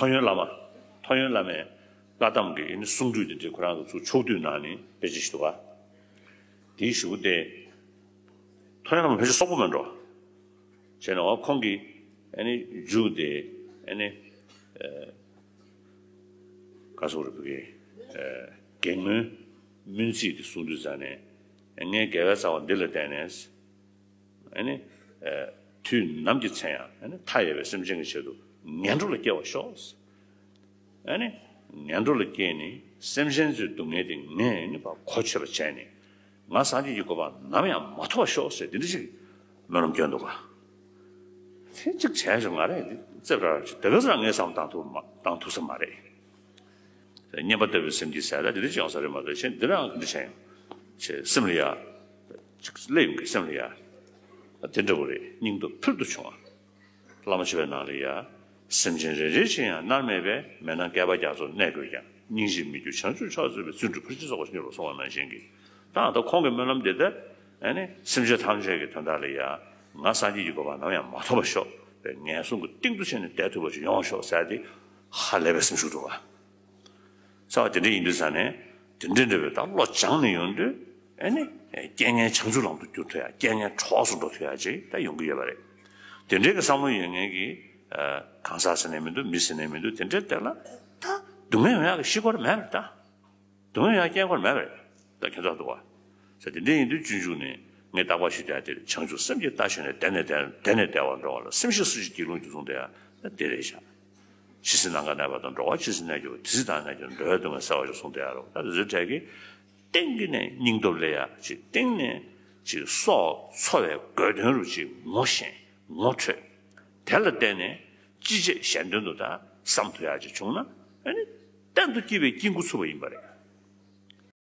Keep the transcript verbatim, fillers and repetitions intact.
ཐོ་ཡོན་བླ་མ། ཐོ་ཡོན་བླ་མའི་བཀའ་གདམས་ཀྱི་ཨ་ནི་གསུང་སྒྲོས་དེ་འདྲའི་ཁོ་རང་གི་ཚུར་ཕྱོགས་བསྡུས་གནང་ནས་དཔེ་ཆ་ཞིག་འདུག་ག་དེའི་གཞུག་གུ་དེ། ཐོ་ཡོན་བླ་མ་ཕལ་ཆེར་སོག་པོ་མེད་འགྲོ། བྱས་ན་འོ་ཁོང་གིས་ཨ་ནི་མཇུག་དེ་ཨ་ནི་ཨ་ག་སོག་རེ་བུ་གི་ཨ་དགེ་སློང་སྨོན་ཚིག་དེ་གསུང་དུས་ཙ་ནས། ངའི་དགེ་བའི་རྩ་བ་འདི་ལ་བརྟེན་ནས། ཨ་ནི། ཨ་དུས་ནམ་གྱི་ཚེ་ཡང་ཨ་ནི་མཐའ་ཡས་པའི་སེམས་ཅན་གྱི་ཆེད་དུ་ངན་འགྲོ་ལ་སྐྱེ་བར་ཤོག་ཨ་ནི། ངན་འགྲོ་ལ་སྐྱེས་ནས་སེམས་ཅན་ཚོའི་སྡུག་བསྔལ་དེ་ངས་ཨ་ནི་ཕར་གོ་ཆོད་པ་བྱས་ནས། ང་སངས་རྒྱས་ཀྱི་གོ་འཕང་ནམ་ཡང་མ་ཐོབ་པར་ཤོག་ཟེར་འདི་འདྲ་ཞིག་སྨོན་ལམ་སྐྱོན་འདུག་ག་དེ་གཅིག་བྱས་བྱུང་ང་རེད། འདི་རྩེ་བྲལ་ཅིག་དེ་ག་ཚོད་ངས་བསམ་བཏང་ཐུབ་མ་བཏང་ཐུབ་ས་མ་རེད། སྙན་པ་ལྟ་བུའི་སེམས་ཀྱིས་ཟེར་ལ་དེ་འདྲ་ཅིག་ཡོང་ས་རེད་མ་གཏོགས་གཞན་འདི་རང་གི་འདི་བྱས་ཡང་། ཅེས་སེམས་ལ་ཡ། ཅིག་སླེབས་ཡོང་གི་སེམས་ལ་ཡ། དེ་འདྲ་བོ་རེད། སྙིང་སྟོབས་ཕུལ་དུ་བྱུང་བ། བླ་མ་མཆོད་པའི་ནང་ལ་ཡ། སེམས་ཅན་རེ་རེ་ཅིག་ཡང་མནར་མེད་པའི་མེ་ནང་བསྐལ་པ་རྒྱ་མཚོར་གནས་དགོས་ཀྱང་སྙིང་རྗེས་མི་འགྱུར་བྱང་ཆུབ་མཆོག་སྩོལ་བའི་བརྩོན་འགྲུས་ཕར་ཕྱིན་སོགས་པ་ཉིད་ལ་གསུངས་པ་ནང་བཞིན་གྱི། ད་ལྟ་ཁོང་གི་སྨོན་ལམ་འདི་ལྟར། ཨ་ནི་སེམས་ཅན་ཐམས་ཅད་ཀྱི་དོན་དག་ལ་ཡ། ང་སངས་རྒྱས་ཀྱི་གོ་འཕང་ནམ་ཡང་མ་ཐོབ་པར་ཤོག་པའི་ངན་སོང་གི་གཏིང་དུ་ཕྱིན་ནས་བསྡད་ཐུབ་པ་ཞིག་ཡོང་ཤོག་ཟེར་ཏེ། ཧ་ལས་པའི་སེམས་ཤུགས་འདུག་ག་ས་བ་དེ་འདྲ་ཡིན་དུས་ཙ་ནས། དེ་འདྲ་འདྲ་བའི་ད་བློ་སྦྱངས་ནས་ཡོང་དུས། ཨ་ནི། རྐྱེན་ངན་བྱང་ཆུབ་ལམ་དུ་བསྒྱུར་ཐུབ་ཡ། རྐྱེན་ངན་གྲོགས་སུ་འགྲོ་ཐུབ་ཡ་ཅིག་ད་ཡོང་གི་ཡོད་པ་རེད། དེ་འདྲའི་གི་བསམ་བློ་ཡོད་མཁན་གྱི། ཨ། གང་ཟག་ཟེར་ནས་མི་འདུག་མི་ཟེར་ནས་མི་འདུག་དེ་འདྲའི་སྟེང་ལ། ད་སྡུག་བསྔལ་ཡོང་ཡག་གི་གཞི་སྐོར་མེད་པ་རེད་ད། སྡུག་བསྔལ་ཡོང་ཡག་རྐྱེན་སྐོར་མེད་པ་རེད། ད་ཁྱོད་ཚོ་འདུག་བ། ཟེར་དེ་འདྲ་ཡིན་དུས་སྤྱོད་འཇུག་ནས་ངས་རྟག་པར་ཞུ་དེ་དེ་བྱང་ཆུབ་སེམས་ཀྱིས་བརྟགས་ཞིང་ནས་དེ་ནས་དེ་ནས་དེ་ནས་བདེ་བར་འགྲོ་བ་ལ། སེམས་ཤེས་སུ་ཞིག་སྒྱིད་ལུག་འཇུག་གསུངས་དེ་ཡང་ད་དེ་རེད་ཤག་ཇི་སྲིད་ནམ་མཁའ་གནས་པ་དང་། འགྲོ་བ་ཇི་སྲིད་གནས་གྱུར་པ། དེ་སྲིད་བདག་གནས་གྱུར་ན། འགྲོ་བའི་སྡུག་བསྔལ་སེལ་བར་ཤོག་གསུངས་དེ་ཡང་རེད། ད་དེ་ཚོའི་གྲས་ཀྱི་སྟེང་གི་ནས་སྙིང་སྟོབས་སླེབས་ཡ་ཅིག་སྟེང་ནས་ཅིག་སྲོག་འཚོ་བའི་དགོས་དོན་རུ་ཅིག་ངོ་ཤེས་ངོ་འཕྲོད། དེ་ལ་བརྟེན་ནས་ཅི་བྱེད་གཞན་དོན་དུ་ད་བསམ་ཐུབ་ཡ་ཅིག་བྱུང་ན། ཨ་ནི་གཏན་དུ་སྐྱིད་པའི་སྐྱིད་འགོ་ཚུགས་པ་ཡིན་པ་རེད།